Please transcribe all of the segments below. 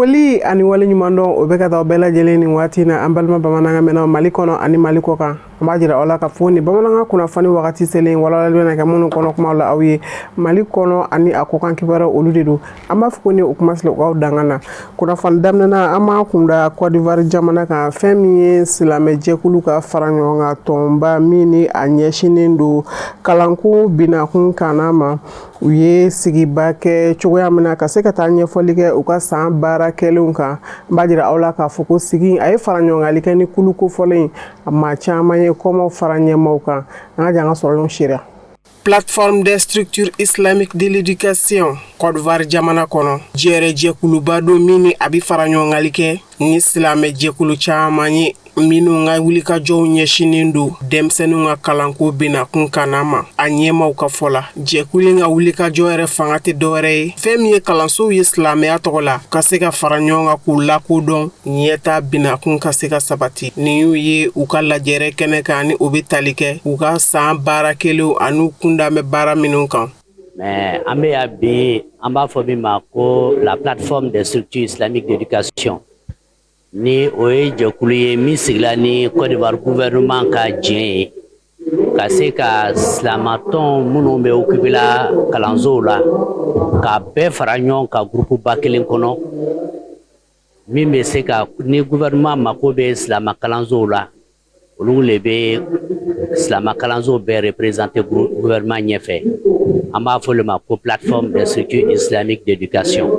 Foli ani waleɲumandɔn, o bɛ ka taa bɛɛ lajɛlen nin waati na, an balima bamanankan mɛnnaw Mali kɔnɔ ani Mali kɔ kan. An b'a jira aw la ka fɔ ni bamanankan kunnafoni wagati selen, walawalali bɛna kɛ minnu kɔnɔ kumaw la aw ye Mali kɔnɔ ani a kɔkan kibaruyaw, olu de don. An b'a fɔ ko ni o kuma sila aw dangan na. Kunnafoni daminɛna, an b'a kunda Côte d'Ivoire jamana kan. Fɛn min ye silamɛjɛkulu ka fara ɲɔgɔn kan tɔnba min ni a ɲɛsinnen don kalanko binakun kana ma, u ye sigiba kɛ cogoya min na ka se ka taa ɲɛfɔli kɛ u ka san baara kɛlenw kan. N b'a jira aw la k'a fɔ ko sigi a ye fara ɲɔgɔngali kɛ ni kulu kofɔlen a maa caman ye kɔmaw fara ɲɛmaw kan. An ka jan ka sɔrɔlenw seereya. Plateforme des structures islamiques de l'éducation Côte d'Ivoire jamana kɔnɔ, jɛrɛ jɛkuluba don min ni a bɛ fara ɲɔgɔngali kɛ ni silamɛ jɛkulu caman ye minnu ka wulikajɔw ɲɛsinnen don denmisɛnninw ka kalanko binakun kana ma. A ɲɛmaw ka fɔ la, jɛkulu in ka wulikajɔ yɛrɛ fanga tɛ dɔwɛrɛ ye, fɛn min ye kalansow ye silamɛya tɔgɔ la, ka se ka fara ɲɔgɔn kan k'u lakodɔn, ɲɛta binakun ka se ka sabati. Nin y'u ye u ka lajɛrɛ kɛnɛ kan ni o bɛ tali kɛ u ka san baara kelenw an'u kunda bɛ baara minnu kan. Mais an bɛ yan bi, an b'a fɔ min ma ko la Plateforme des structures islamiques d'éducation, ni o ye jɛkulu ye min sigila ni Côte d'Ivoire gouvernement ka diɲɛ ye, ka se ka silamatɔn minnu bɛ occupé la kalansow la, ka bɛɛ fara ɲɔgɔn kan groupe ba kelen kɔnɔ, min bɛ se ka ni gouvernement mako bɛ silama kalansow la, olu le bɛ silama kalansow bɛɛ représenter gouvernement ɲɛfɛ. An b'a fɔ o ma ko Plateforme des structures islamiques d'éducation.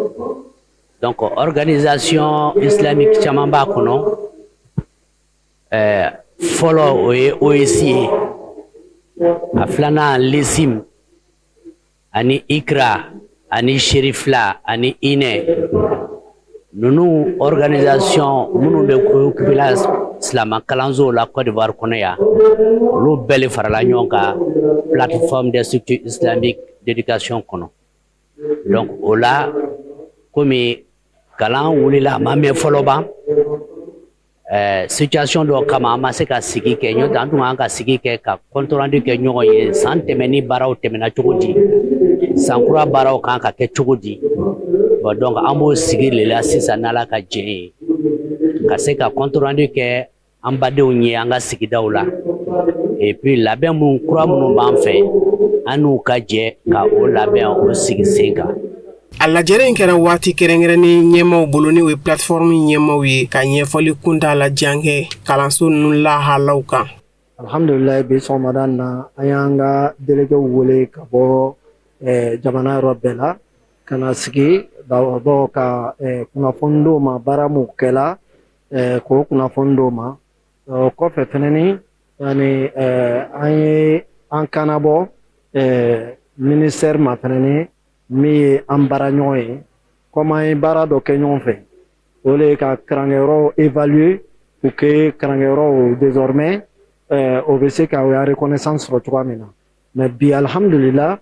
Donc organisation islamique caman b'a kɔnɔ. Fɔlɔ, o ye OEC ye, a filanan LESIM, ani ICRA, ani Sherifla, ani INE. Ninnu organisation minnu bɛ occupé la silama kalansow la Côte d'Ivoire kɔnɔ yan, olu bɛɛ le farala ɲɔgɔn kan Plateforme des structures islamiques d'éducation kɔnɔ. Donc o la, komi kalan wulila a ma mɛn fɔlɔ ban, situation dɔ kama, an ma se ka sigi kɛ. Ɲɔntɛ an tun kan ka sigi kɛ ka compte rendu kɛ ɲɔgɔn ye, san tɛmɛni baaraw tɛmɛna cogo di, san kura baaraw kan ka kɛ cogo di. Bon, donc an b'o sigi de la sisan n'Ala ka jɛn ye, ka se ka compte rendu kɛ an badenw ye an ka sigidaw la, et puis labɛn mun kura minnu b'an fɛ, an n'u ka jɛ ka o labɛn, o sigi sen kan. A lajɛrɛ in kɛra waati kɛrɛnkɛrɛnnen ɲɛmaw bolo, ni o ye plateforme ɲɛmaw ye, ka ɲɛfɔli kuntaala jan kɛ kalanso ninnu lahalaw kan. Alhamdulilayi, bi sɔgɔmada in na, an y'an ka déléguéw wele ka bɔ jamana yɔrɔ bɛɛ la ka na sigi d'abord ka kunnafoni d'o ma, baara mun kɛla, k'o kunnafoni d'o ma. O kɔfɛ fɛnɛni, yani an ye an kannabɔ ministère ma fɛnɛni, min ye an baara ɲɔgɔn ye, komi an ye baara dɔ kɛ ɲɔgɔn fɛ, o de ye ka karankɛyɔrɔw évaluer pour que karankɛyɔrɔw désormais o bɛ se ka o ya reconnaissance sɔrɔ cogoya min na. Mais bi, alhamdulillah,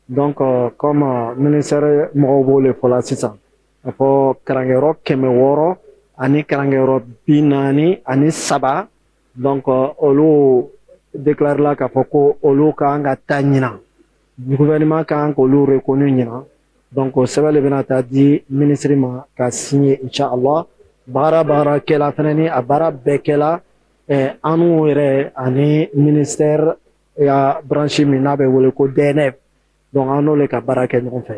donc comme ministère mɔgɔw b'o de fɔ la sisan, a fɔ karankɛyɔrɔ 600 ani karankɛyɔrɔ 43, donc olu déclaré la k'a fɔ ko olu kan ka taa ɲinan, gouvernement kan k'olu reconnu ɲinan. Donc o sɛbɛn de bɛna taa di ministre ma ka signer, inchallah. Baara baara kɛla fɛnɛ, ni a baara bɛɛ kɛla an n'u yɛrɛ ani ministère ya branche min n'a bɛ wele ko DNF, donc an n'o le ka baara kɛ ɲɔgɔn fɛ.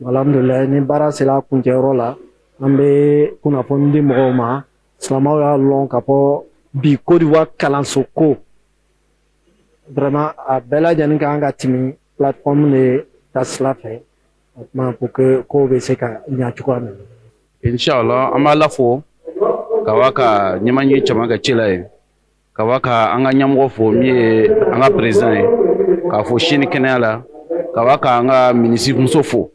Alhamdulilayi, ni baara sera kuncɛyɔrɔ la, an bɛ kunnafoni di mɔgɔw ma, silamɛw y'a lɔn k'a fɔ bi Côte d'Ivoire kalanso ko vraiment a bɛɛ lajɛlen kan ka tɛmɛ plateforme de ta sira fɛ, o tuma pour que kow bɛ se ka ɲa cogoya min na. Inshallah, an b'a la fo ka wa ka ɲɛmaɲɛ caman kɛ ci la ye, ka wa ka an ka ɲɛmɔgɔ fo min ye an ka président ye, k'a fo sini kɛnɛya la, ka wa ka an ka ministre muso fo,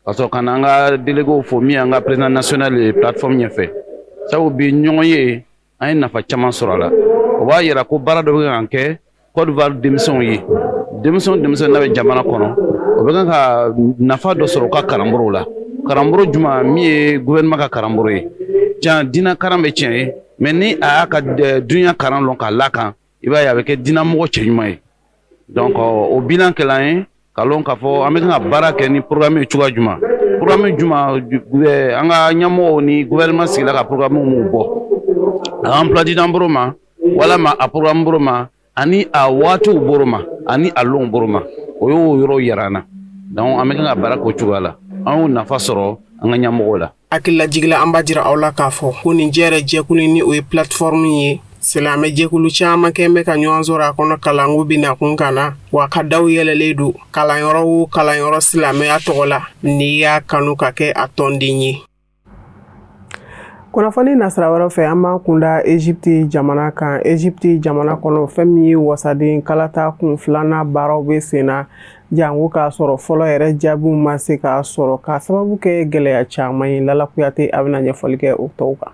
ka sɔrɔ ka na an ka déléguéw fo, min ye an ka président national ye plateforme ɲɛfɛ. Sabu bi ɲɔgɔn ye, an ye nafa caman sɔrɔ a la. O b'a yira ko baara dɔ bɛ ka kɛ Côte d'Ivoire denmisɛnw ye. Denmisɛnw, denmisɛnw n'a bɛ jamana kɔnɔ, o bɛ kan ka nafa dɔ sɔrɔ u ka kalanborow la. Kalanboro juma min ye gouvernement ka kalanboro ye, can diinɛ karan bɛ tiɲɛ ye, mais ni a y'a ka dunya karan lɔn k'a lakan, i b'a ye a bɛ kɛ diinɛmɔgɔ cɛɲuman ye. Donc o bilan kɛla an ye. Ka lɔn k'a fɔ an bɛ kan ka baara kɛ ni programme ye cogoya jumɛn, programme jumɛn an ka ɲɛmɔgɔw ni gouvernement sigila ka programme mun bɔ, a emploi du temps boro ma, walama a programme boro ma, ani a waatiw boro ma, ani a lonw boro ma. O y'o yɔrɔ yira an na. Donc an bɛ kan ka baara k'o cogoya la, an y'o nafa sɔrɔ an ka ɲɛmɔgɔw la. Hakililajigila, an b'a jira aw la k'a fɔ ko nin jɛrɛ jɛkulu ni o ye plateforme ye, silamɛ jɛkulu caman kɛ bɛ ka ɲɔgɔn sɔrɔ a kɔnɔ kalanko bɛna kun ka na wa ka daw yɛlɛlen don kalanyɔrɔ o kalanyɔrɔ silamɛya tɔgɔ la, n'i y'a kanu ka kɛ a tɔnden ye. Kunnafoni nasira wɛrɛ fɛ, an b'an kunda Egypte jamana kan. Egypte jamana kɔnɔ, fɛn min ye wasaden kalata kun filanan baaraw bɛ sen na, janko k'a sɔrɔ fɔlɔ yɛrɛ jaabiw ma se k'a sɔrɔ k'a sababu kɛ gɛlɛya caman ye. Lala Kuyate, a bɛna ɲɛfɔli kɛ o tɔw kan.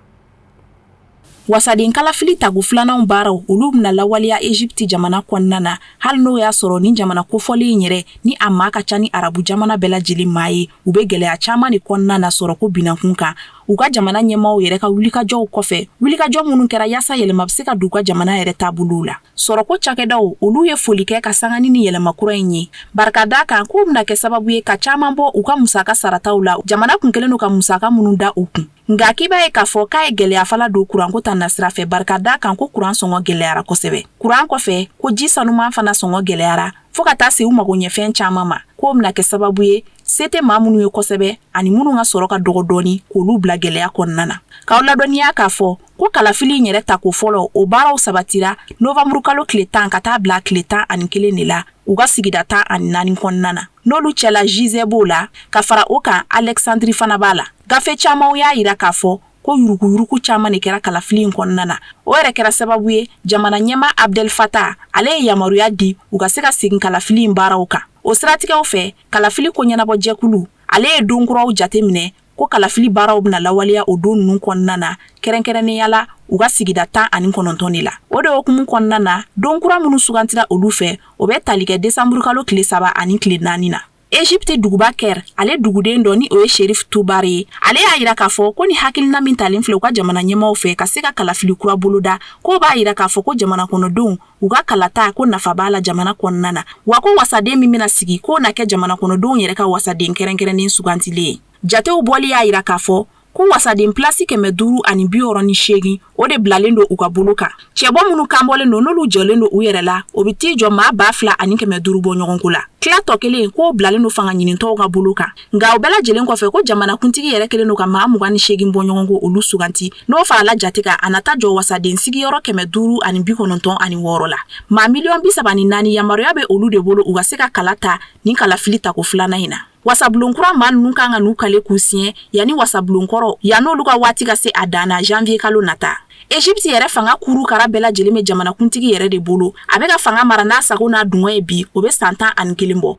Wasaden kalafili tago filananw baaraw, olu bɛna lawaleya Egypte jamana kɔnɔna na, hali n'o y'a sɔrɔ ni jamana kofɔlen in yɛrɛ ni a maa ka ca ni arabu jamana bɛɛ lajɛlen maa ye, u bɛ gɛlɛya caman de kɔnɔna na sɔrɔko binakun kan. U ka jamana ɲɛmaaw yɛrɛ ka wulikajɔw kɔfɛ, wulikajɔ minnu kɛra yaasa yɛlɛma bɛ se ka don u ka jamana yɛrɛ taabolow la, sɔrɔko cakɛdaw, olu ye foli kɛ ka sanga ni yɛlɛma kura in ye, barika da kan k'u bɛna kɛ sababu ye ka caman bɔ u ka musaka sarataw la, jamana kun kɛlen don ka musaka minnu da u kun. Nka k'i b'a ye k'a fɔ k'a ye gɛlɛya fana don kuranko ta nasira fɛ, barika da kan ko kuran sɔngɔ gɛlɛyara kosɛbɛ. Kuran kɔfɛ, ko ji sanuman fana sɔngɔ gɛlɛyara, fo ka taa se u mago ɲɛfɛn caman ma, k'o bɛna kɛ sababu ye se tɛ maa minnu ye kosɛbɛ ani minnu ka sɔrɔ ka dɔgɔ dɔɔni, k'olu bila gɛlɛya kɔnɔna na. K'aw ladɔnniya k'a fɔ ko kalafili in yɛrɛ tako fɔlɔ, o baaraw sabatira novanburukalo tile 10 ka taa bila tile 11 de la, u ka sigida 14 kɔnɔna na, n'olu cɛla Gizeh b'o la, ka fara o kan Alexandrie fana b'a la. Gafe camanw y'a yira k'a fɔ ko yuruguyurugu caman de kɛra kalafili in kɔnɔna na. O yɛrɛ kɛra sababu ye jamana ɲɛmaa Abdel Fattah, ale ye yamaruya di u ka se ka segin kalafili in baaraw kan. O siratigɛw fɛ, kalafili ko ɲɛnabɔjɛkulu, ale ye don kuraw jate minɛ ko kalafili baaraw bɛna lawaleya o don ninnu kɔnɔna na, kɛrɛnkɛrɛnnenya la u ka sigida 19 de la. O de hukumu kɔnɔna na, don kura minnu sugantira olu fɛ, o bɛ tali kɛ desanburukalo tile 3 ani tile 4 na. Egypte duguba Caire, ale duguden dɔ ni o ye Sherif Tubar ye, ale y'a yira k'a fɔ ko ni hakilina min talen filɛ u ka jamana ɲɛmaaw fɛ ka se ka kalafili kura boloda, k'o b'a yira k'a fɔ ko jamana kɔnɔdenw u ka kalata ko nafa b'a la jamana kɔnɔna na, wa ko wasaden min bɛna sigi, k'o na kɛ jamana kɔnɔdenw yɛrɛ ka wasaden kɛrɛnkɛrɛnnen sugantilen ye. Jatew bɔli y'a yira k'a fɔ ko wasaden pilasi 568, o de bilalen don u ka bolo kan. Cɛbɔ minnu kanbɔlen don, n'olu jɔlen don u yɛrɛ la, o bɛ t'i jɔ maa 2500 bɔ ɲɔgɔnko la. Tila tɔ kelen, k'o bilalen don fanga ɲinitɔw ka bolo kan. Nka o bɛɛ lajɛlen kɔfɛ, ko jamanakuntigi yɛrɛ kɛlen don ka maa 28 bɔ ɲɔgɔnko, olu suganti. N'o farala jate kan, a na taa jɔ wasaden sigiyɔrɔ 596 la. Maa miliyɔn 34, yamaruya bɛ olu de bolo u ka se ka kala ta nin kalafili tako filanan in na. Wasabulon kura maa ninnu kan ka n'u kale k'u siɲɛ yanni wasabulon kɔrɔ yann'olu ka waati ka se a dan na janvier kalo nata. Egypte yɛrɛ fanga kuru kara bɛɛ lajɛlen bɛ jamanakuntigi yɛrɛ de bolo. A bɛ ka fanga mara n'a sago n'a dungɔ ye bi, o bɛ san 11 bɔ.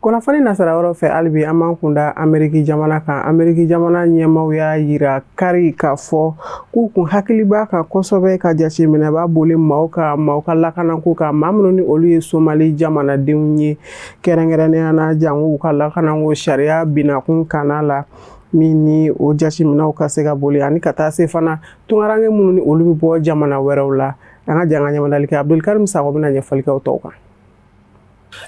Kunnafoni nasara wɛrɛw fɛ, hali bi an b'an kunda Ameriki jamana kan. Ameriki jamana ɲɛmaaw y'a yira kari k'a fɔ k'u kun hakili b'a kan kosɛbɛ ka jateminɛba boli maaw ka maaw ka lakanako kan, maa minnu ni olu ye Somali jamanadenw ye kɛrɛnkɛrɛnnenya na, jango u ka lakanako sariya binakun kana la min ni o jateminɛw ka se ka boli, ani ka taa se fana tunkaranke minnu ni olu bɛ bɔ jamana wɛrɛw la. An ka jan ka ɲamadali kɛ, Abdulkarim Sakɔ bɛna ɲɛfɔli kɛ o tɔw kan.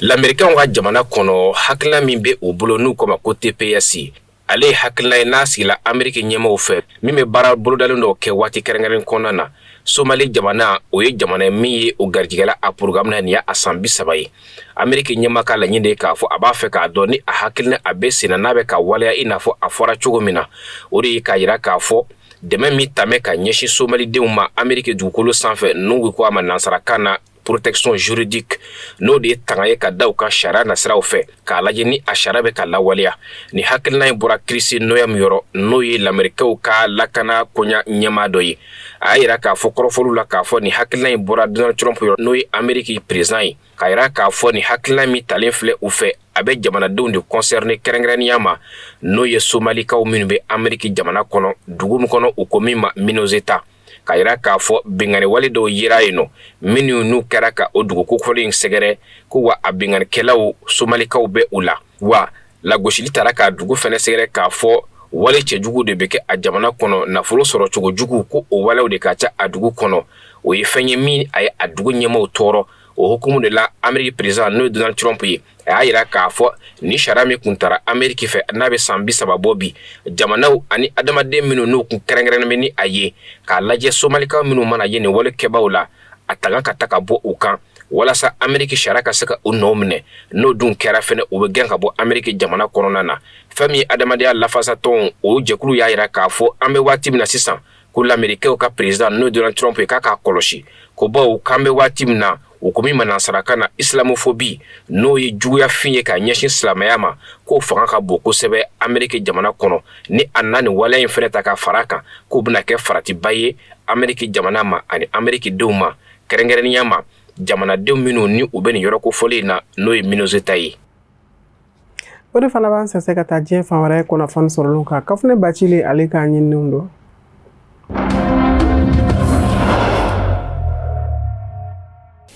Lamɛrikaw ka jamana kɔnɔ, hakilina min bɛ u bolo n'u ko ma ko TPS, ale ye hakilina ye n'a sigila Ameriki ɲɛmaaw fɛ, min bɛ baara bolodalen dɔw kɛ waati kɛrɛnkɛrɛn kɔnɔna na. Somali jamana, o ye jamana min ye o garijɛgɛla a programme na, nin y'a san 30 ye. Ameriki ɲɛmaa ka laɲini de ye k'a fɔ a b'a fɛ k'a dɔn ni a hakilina a bɛ senna, n'a bɛ ka waleya i n'a fɔ a fɔra cogo min na. O de ye k'a yira k'a fɔ dɛmɛ min tamɛ ka ɲɛsin somalidenw ma Ameriki dugukolo sanfɛ, n'u ko a ma nansarakan na protection juridique, n'o de ye tanga ye ka da u ka sariya nasiraw fɛ, k'a lajɛ ni a sariya bɛ ka lawaleya. Ni hakilina in bɔra Kristi Noem yɔrɔ, n'o ye lamerikaw ka lakana koɲa ɲɛmaa dɔ ye. A y'a yira k'a fɔ kɔrɔfɔliw la k'a fɔ ni hakilina in bɔra Donald Trump yɔrɔ, n'o ye Ameriki président ye, k'a yira k'a fɔ ni hakilina min talen filɛ u fɛ, a bɛ jamanadenw de concerné kɛrɛnkɛrɛnnenya ma, n'o ye somalikaw minnu bɛ Ameriki jamana kɔnɔ, dugu min kɔnɔ u ko min ma Minnesota, k'a yira k'a fɔ binkanni wale dɔw yera yen nɔ minnu n'u kɛra ka o dugu kofɔlen in sɛgɛrɛ, ko wa a binkannikɛlaw somalikaw bɛ u la, wa lagosili taara k'a dugu fɛnɛ sɛgɛrɛ, k'a fɔ wale cɛjugu de bɛ kɛ a jamana kɔnɔ, nafolo sɔrɔ cogo jugu, ko o walew de ka ca a dugu kɔnɔ. O ye fɛn ye min a ye a dugu ɲɛmaaw tɔɔrɔ. O hukumu de la, Ameriki président, n'o ye Donald Trump ye, a y'a yira k'a fɔ ni sariya min kun tara Ameriki fɛ, n'a bɛ san 30 bɔ bi, jamanaw ani adamaden minnu n'u kun kɛrɛnkɛrɛnnen bɛ ni a ye k'a lajɛ, Somalikaw minnu mana ye nin wale kɛbaaw la, a tanga ka ta ka bɔ u kan walasa Ameriki sariya ka se ka u nɔ minɛ. N'o dun kɛra fɛnɛ, u bɛ gɛn ka bɔ Ameriki jamana kɔnɔna na. Fɛn min ye adamadenya lafasatɔn, o jɛkulu y'a yira k'a fɔ an bɛ waati min na sisan, ko lamerikɛw ka président, n'o ye Donald Trump ye, k'a k'a kɔlɔsi ko bawo k'an bɛ waati min na, u ko min ma nansarakan na islamophobie, n'o ye juguyafin ye ka ɲɛsin silamɛya ma, k'o fanga ka bon kosɛbɛ Ameriki jamana kɔnɔ. Ni a na nin waleya in fɛnɛ ta ka fara a kan, k'o bɛna kɛ faratiba ye Ameriki jamana ma ani Ameriki denw ma, kɛrɛnkɛrɛnnenya ma jamanadenw minnu ni u bɛ nin yɔrɔ kofɔlen in na, n'o ye Minnesota ye. O de fana b'an sɛnsɛn ka taa diɲɛ fan wɛrɛ kunnafoni sɔrɔlenw kan. Kafunɛ Bacili, ale k'a ɲininiw don.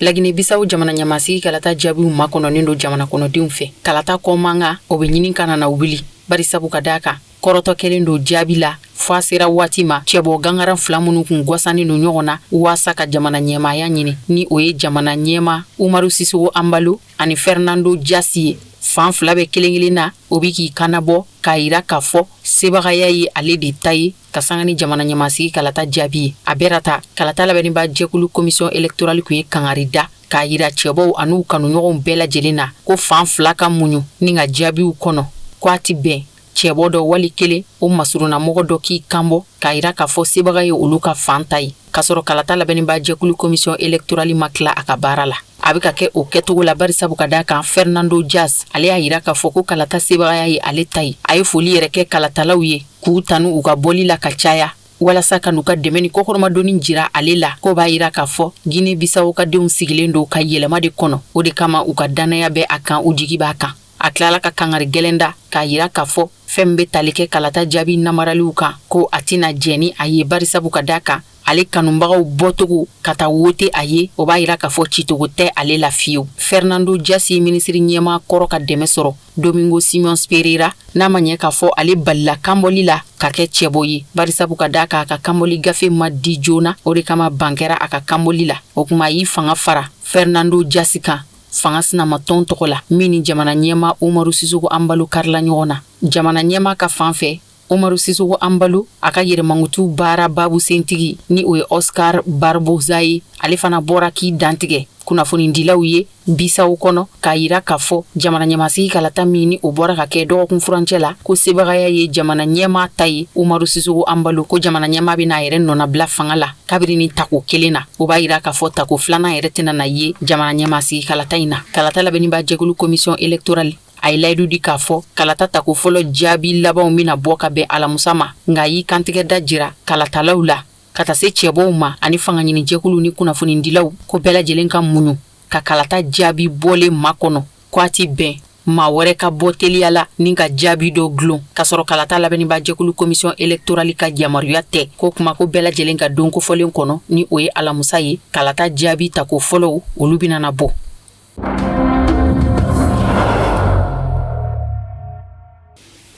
Lagine Bisawo jamana ɲɛmasigi kalata jaabiw makɔnɔnen don jamana kɔnɔdenw fɛ. Kalata kɔmankan o bɛ ɲini ka nana wuli, bari sabu ka d'a kan kɔrɔtɔ kɛlen don jaabi la fo a sera waati ma cɛbɔ gangaran fila minnu kun gwasannen don ɲɔgɔn na waasa ka jamana ɲɛmaaya ɲini, ni o ye jamana ɲɛma Umaru Sisoko Anbalo ani Fernando Dias ye. Fan fila bɛ kelen kelen na, o bɛ k'i kannabɔ k'a yira k'a fɔ sebagaya ye ale de ta ye ka sanga ni jamana ɲɛmasigi kalata jaabi ye. A bɛra ta kalata labɛnniba jɛkulu commission électorale kun ye kangari da k'a yira cɛbɔw an'u kanuɲɔgɔnw bɛɛ lajɛlen na ko fan fila ka muɲu ni ka jaabiw kɔnɔ, ko a ti bɛn cɛbɔ dɔ wali kelen o masurunnamɔgɔ dɔ k'i kanbɔ k'a yira k'a fɔ sebaga ye olu ka fan ta ye, k'a sɔrɔ kalata labɛnniba jɛkulu commission électorale ma tila a ka baara la. A bɛ ka kɛ o kɛcogo la, barisabu ka d'a kan Fernando Dias ale y'a yira k'a fɔ ko kalata sebagaya ye ale ta ye. A ye foli yɛrɛ kɛ kalatalaw ye k'u tanu u ka bɔli la ka caya walasa ka n'u ka dɛmɛ ni kɔkɔrɔmadonni jira ale la, k'o b'a yira k'a fɔ Guinée Bissau ka denw sigilen don ka yɛlɛma de kɔnɔ. O de kama u ka dannaya bɛ a kan, u jigi b'a kan. A tilala ka kangari gɛlɛn da k'a yira k'a fɔ fɛn min bɛ tali kɛ kalata jaabi namaraliw kan, ko a tɛna jɛn ni a ye, barisabu ka d'a kan ale kanubagaw bɔcogo ka taa wote a ye, o b'a yira k'a fɔ cicogo tɛ ale la fiyewu. Fernando Dias ye minisiri ɲɛmaa kɔrɔ ka dɛmɛ sɔrɔ Domingo Simões Pereira, n'a ma ɲɛ k'a fɔ ale balila kanbɔli la ka kɛ cɛbɔ ye, barisabu ka d'a kan a ka kanbɔli gafe ma di joona. O de kama ban kɛra a ka kanbɔli la. O kuma a y'i fanga fara Fernando Dias kan fanga sinamatɔn tɔgɔ la, min ni jamana ɲɛmaa Umaru Sisoko Anbalo karila ɲɔgɔn na. Jamana ɲɛmaa ka fan fɛ, Umaru Sisoko Anbalo a ka yɛrɛmankutu baara babu sentigi, ni o ye Oscar Barbosa ye, ale fana bɔra k'i dantigɛ kunnafonidilaw ye Bisawo kɔnɔ k'a yira k'a fɔ jamana ɲɛmasigi kalata min ni o bɔra ka kɛ dɔgɔkun furancɛ la, ko sebagaya ye jamana ɲɛmaa ta ye Umaru Sisoko Anbalo, ko jamana ɲɛmaa bɛna a yɛrɛ nɔnabila fanga la kabiri ni tako kelen na. O b'a yira k'a fɔ tako filanan yɛrɛ tɛna na ye jamana ɲɛmasigi kalata in na. Kalata labɛnniba jɛkulu commission électorale a ye layidu di k'a fɔ kalata tako fɔlɔ jaabi labanw bɛna bɔ ka bɛn alamusa ma, nka a y'i kantigɛ da jira kalatalaw la ka taa se cɛbɔw ma ani fangaɲinijɛkulu ni kunnafonidilaw, ko bɛɛ lajɛlen ka muɲu ka kalata jaabi bɔlen makɔnɔ, ko a ti bɛn maa wɛrɛ ka bɔ teliya la ni ka jaabi dɔ gulon k'a sɔrɔ kalata labɛnniba jɛkulu commission électorale ka yamaruya tɛ. Ko kuma ko bɛɛ lajɛlen ka don kofɔlen kɔnɔ, ni o ye alamusa ye, kalata jaabi tako fɔlɔw olu bɛna na bɔ.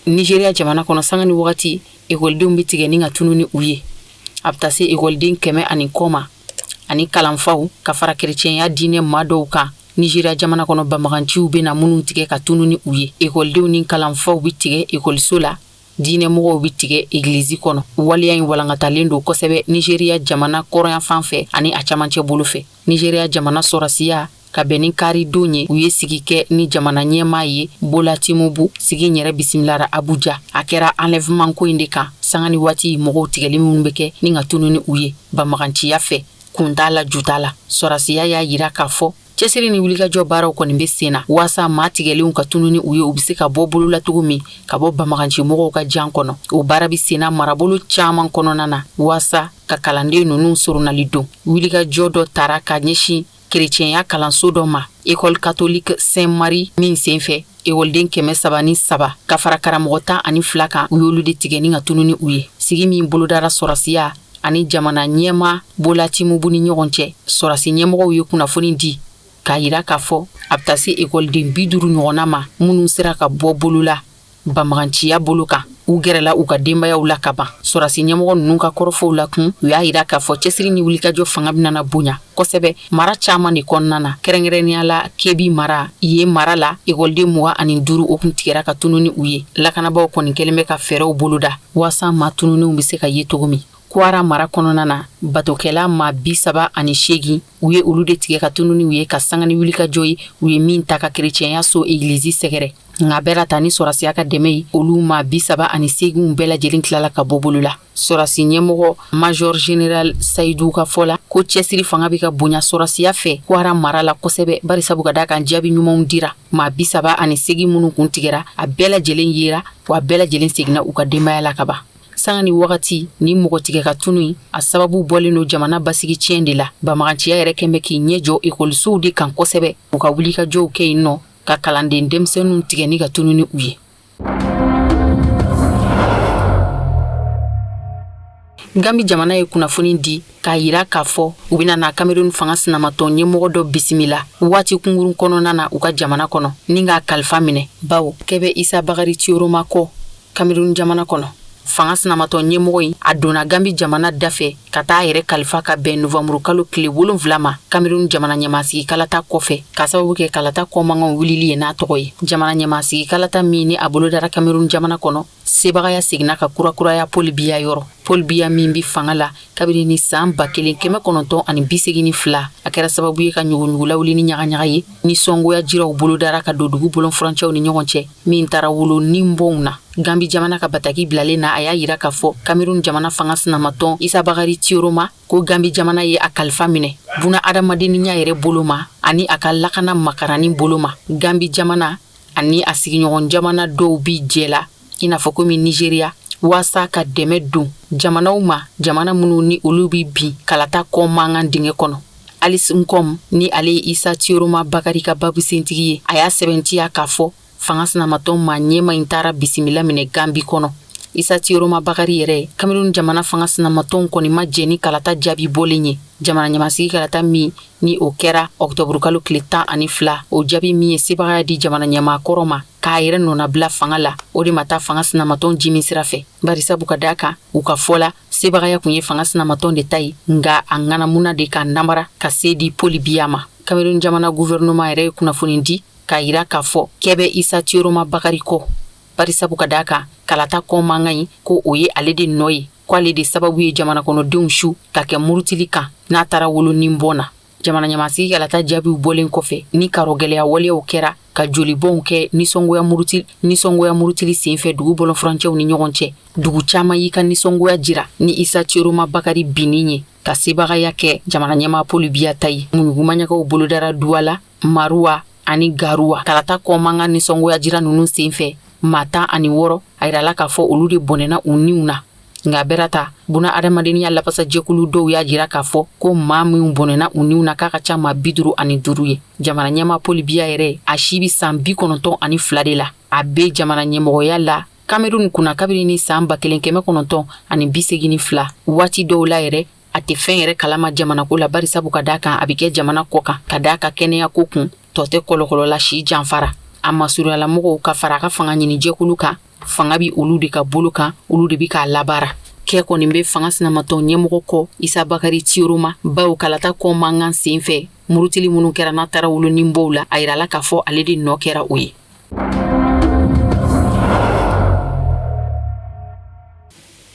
Nigeria jamana kɔnɔ, sanga ni wagati ekɔlidenw bɛ tigɛ ni ka tunu ni u ye. A bɛ taa se ekɔliden 100 ani kɔ ma ani kalanfaw ka fara kerecɛnya diinɛ maa dɔw kan Nigeria jamana kɔnɔ, banbaganciw bɛ na minnu tigɛ ka tunu ni u ye. Ekɔlidenw ni kalanfaw bɛ tigɛ ekɔliso la, diinɛmɔgɔw bɛ tigɛ egilizi kɔnɔ. Waleya in walankatalen don kosɛbɛ Nigeria jamana kɔrɔnyanfan fɛ ani a camancɛ bolo fɛ. Nigeria jamana sɔrɔsiya, ka bɛn ni kari don ye, u ye sigi kɛ ni jamana ɲɛmaa ye Bola Tinubu. Sigi in yɛrɛ bisimilara Abuja. A kɛra enlèvement ko in de kan, sanga ni waati mɔgɔw tigɛli minnu bɛ kɛ ni ka tunu ni u ye banbaganciya fɛ, kun t'a la ju t'a la. Sɔrɔsiya y'a yira k'a fɔ cɛsiri ni wulikajɔ baaraw kɔni bɛ sen na waasa maa tigɛlenw ka tunu ni u ye, u bɛ se ka bɔ bolo la cogo min ka bɔ banbagancimɔgɔw ka jan kɔnɔ. O baara bɛ senna marabolo caman kɔnɔna na waasa ka kalanden ninnu soronali don. Wulikajɔ dɔ tara ka ɲɛsin kerecɛnya kalanso dɔ ma, École catholique Saint-Marie, min senfɛ ekɔliden 303 ka fara karamɔgɔ 12 kan, u y'olu de tigɛ ni ka tunu ni u ye. Sigi min bolodara sɔrɔsiya ani jamana ɲɛmaa Bola Tinubu ni ɲɔgɔn cɛ, sɔrɔsi ɲɛmɔgɔw ye kunnafoni di k'a yira k'a fɔ a bɛ taa se ekɔliden 50 ɲɔgɔnna ma minnu sera ka bɔ bolo la banbaganciya bolo kan. U gɛrɛla u ka denbayaw la ka ban. Sɔrɔdasi ɲɛmɔgɔ ninnu ka kɔrɔfɔw la kun, u y'a yira k'a fɔ cɛsiri ni wulikajɔ fanga bɛna bonya kosɛbɛ mara caman de kɔnɔna na, kɛrɛnkɛrɛnnenya la Kebi mara. Yen mara la, ekɔliden 25, o kun tigɛra ka tunu ni u ye. Lakanabaaw kɔni kɛlen bɛ ka fɛɛrɛw boloda waasa maa tununnenw bɛ se ka ye cogo min. Kwara mara kɔnɔna na, batokɛla maa 38, u ye olu de tigɛ ka tunu ni u ye ka sanga ni wulikajɔ ye u ye min ta ka kerecɛnya so egilizi sɛgɛrɛ. Nka bɛɛ ta ni sɔrɔdasiya ka dɛmɛ ye, olu maa 38 bɛɛ lajɛlen tilala ka bɔ bolo la. Sɔrɔdasi ɲɛmɔgɔ major général Sayidu ka fɔ la ko cɛsiri fanga bɛ ka bonya sɔrɔdasiya fɛ Kwara mara la kosɛbɛ, barisabu ka d'a kan jaabi ɲumanw dira. Maa 38 minnu kun tigɛra, a bɛɛ lajɛlen yera, wa a bɛɛ lajɛlen seginna u ka denbaya la ka ban. Sanga ni wagati ni mɔgɔ tigɛ ka tunu, a sababu bɔlen don jamana basigi tiɲɛ de la. Banbaganciya yɛrɛ kɛn bɛ k'i ɲɛ jɔ ekɔlisow de kan kosɛbɛ, u ka wulikajɔw kɛ yen nɔ ka kalanden denmisɛnninw tigɛ ni ka tunu ni u ye. Gambi jamana ye kunnafoni di k'a yira k'a fɔ u bɛna na Cameroun fanga sinamatɔn ɲɛmɔgɔ dɔ bisimila waati kunkurun kɔnɔna na u ka jamana kɔnɔ ni k'a kalifa minɛ, bawo kɛ bɛ Isa Bakari Tchiroma kɔ Cameroun jamana kɔnɔ. Fanga sinamatɔn ɲɛmɔgɔ in, a donna Gambi jamana dafɛ ka taa a yɛrɛ kalifa ka bɛn novanburukalo tile 7 ma, Cameroun jamana ɲɛmaasigi kalata kɔfɛ, k'a sababu kɛ kalata kɔmankanw wulili ye n'a tɔgɔ ye. Jamana ɲɛmaasigi kalata min ni a bolodara Cameroun jamana kɔnɔ, sebagaya seginna ka kurakuraya Paul Biya yɔrɔ. Paul Biya min bɛ fanga la kabini ni san 1982, a kɛra sababu ye ka ɲuguɲugu lawuli ni ɲagaɲaga ye, nisɔngoya jiraw bolodara ka don dugu bolofurancɛw ni ɲɔgɔn cɛ, min taara wolo ni bɔnw na. Gambi jamana ka bataki bilalen na, a y'a yira k'a fɔ Cameroun jamana fanga sinamatɔn Isa Bakari Tchiroma ko Gambi jamana ye a kalifa minɛ buna adamadenya yɛrɛ bolo ma ani a ka lakana makarani bolo ma. Gambi jamana ani a sigiɲɔgɔn jamana dɔw bi jɛ la, i n'a fɔ komi Nigeria, waasa ka dɛmɛ don jamanaw ma, jamana minnu ni olu bi bin kalata kɔ mankan dingɛ kɔnɔ. Alice Nkom, ni ale ye Isa Tchiroma Bakari ka babusentigi ye, a y'a sɛbɛntiya k'a fɔ fanga sinamatɔn maa ɲɛma in taara bisimila minɛ Gambi kɔnɔ. Isa Tchiroma Bakari yɛrɛ, Cameroun jamana fanga sinamatɔnw kɔni ma jɛn ni kalata jaabi bɔlen ye. Jamana ɲɛmasigi kalata min ni o kɛra ɔkutɔburukalo tile 12, o jaabi min ye sebagaya di jamana ɲɛmaa kɔrɔ ma k'a yɛrɛ nɔnabila fanga la, o de ma taa fanga sinamatɔn jimi sira fɛ, barisabu ka d'a kan u ka fɔ la, sebagaya kun ye fanga sinamatɔn de ta ye, nka a ŋanamuna de ka namara ka se di Paul Biya ma. Cameroun jamana gouvernement yɛrɛ ye kunnafoni di k'a yira k'a fɔ kɛ bɛ Isa Tchiroma Bakari kɔ, barisabu ka d'a kan kalata kɔ mankan in, ko o ye ale de nɔ ye, ko ale de sababu ye jamana kɔnɔdenw su ka kɛ murutili kan n'a taara wolo ni bɔn na. Jamana ɲɛmasigi kalata jaabiw bɔlen kɔfɛ, ni karɔgɛlɛya waleyaw kɛra ka jolibɔnw kɛ nisɔngoya murutili senfɛ dugu bɔlɔnfurancɛw ni ɲɔgɔn cɛ, dugu caman y'i ka nisɔngoya jira ni Isa Tchiroma Bakari binni ye ka sebagaya kɛ jamana ɲɛmaa Paul Biya ta ye. Muɲugumaɲagaw bolodara Duwala, Maruwa ani Garuwa. Kalata kɔ mankan nisɔngoya jira ninnu senfɛ, maa 16, a yirala k'a fɔ olu de bɔnɛna u niw na. Nka bɛɛ ta buna adamadenya lafasajɛkulu dɔw y'a jira k'a fɔ ko maa minnu bɔnɛna u niw na, k'a ka ca maa 55 ye. Jamana ɲɛmaa Paul Biya yɛrɛ, a si bɛ san 92 de la. A bɛ jamana ɲɛmɔgɔya la Cameroun kunna kabini ni san 1982. Waati dɔw la yɛrɛ, a tɛ fɛn yɛrɛ kalama jamanako la, barisabu ka d'a kan a bɛ kɛ jamana kɔ kan ka d'a ka kɛnɛyako kun tɔ tɛ kɔlɔkɔlɔla si janfara. A masurunyalamɔgɔw ka fara a ka fanga ɲini jɛkulu kan, fanga bɛ olu de ka bolo kan, olu de bɛ k'a labaara. Kɛ kɔni bɛ fanga sinamatɔn ɲɛmɔgɔ kɔ Isa Bakari Tchiroma, bawo kalata kɔ mankan senfɛ murutili minnu kɛra n'a taara wolo ni bɔw la, a yirala k'a fɔ ale de nɔ kɛra o ye.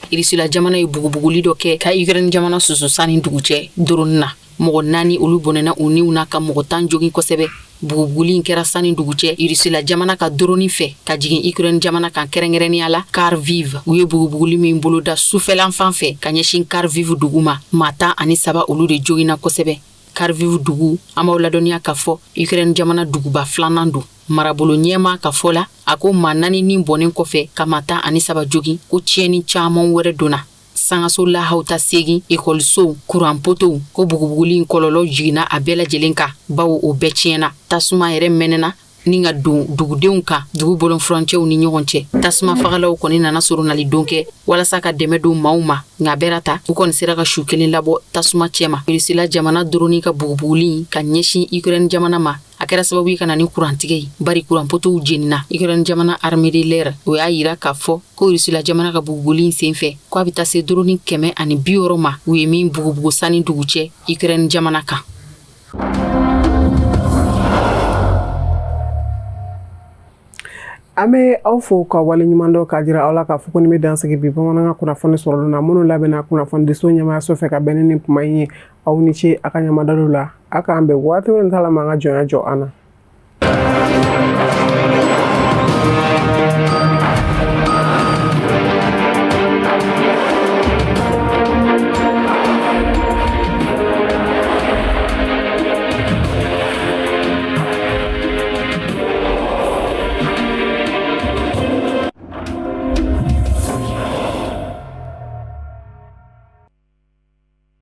Irisila jamana ye bugubuguli dɔ kɛ ka Ukraine jamana susu san ni dugu cɛ drone na. Mɔgɔ 4, olu bɔnɛna u niw na ka mɔgɔ 10 jogin kosɛbɛ. Bugubuguli in kɛra san ni dugu cɛ Irisila jamana ka drone fɛ ka jigin Ukraine jamana kan, kɛrɛnkɛrɛnnenya la Kharkiv. U ye bugubuguli min boloda sufɛlan fan fɛ ka ɲɛsin Kharkiv dugu ma, maa 13, olu de joginna kosɛbɛ. Kharkiv dugu, an b'aw ladɔnniya k'a fɔ Ukraine jamana duguba filanan don. Marabolo ɲɛmaa ka fɔ la, a ko maa 4 ni bɔnnen kɔfɛ ka maa 13 jogin, ko tiɲɛni caman wɛrɛ donna sangaso lahawuta 8, ekɔlisow, kuran potow. Ko bugubuguli in kɔlɔlɔ jiginna a bɛɛ lajɛlen kan, bawo o bɛɛ tiɲɛna, tasuma yɛrɛ mɛnɛna. ni ka don dugudenw kan dugu bolonfurancɛw ni ɲɔgɔn cɛ. Tasuma fagalaw kɔni nana soronali don kɛ walasa ka dɛmɛ don maaw ma, nka bɛra ta u kɔni sera ka su kelen labɔ tasuma cɛma. Rusila jamana drone ka bugubuguli ka ɲɛsin Ukraine jamana ma, a kɛra sababu ye ka na ni kurantigɛ ye, bari kuranpotow jenina. Ukraine jamana armée de l'air o y'a yira k'a fɔ ko Rusila jamana ka bugubuguli in senfɛ, ko a bɛ taa se drone 160 ma, u ye min bugubugu sanni dugu cɛ Ukraine jamana kan. An bɛ aw fo ka wale ɲuman dɔn k'a jira aw la k'a fɔ ko nin bɛ dan sigi bi bamanankan kunnafoni sɔrɔli na minnu labɛnna kunnafonidiso ɲɛmaayaso fɛ ka bɛn ni nin kuma in ye. Aw ni ce a ka ɲamadaliw la. A k'an bɛn waati wɛrɛ ta la ma an ka jɔnya jɔ an na.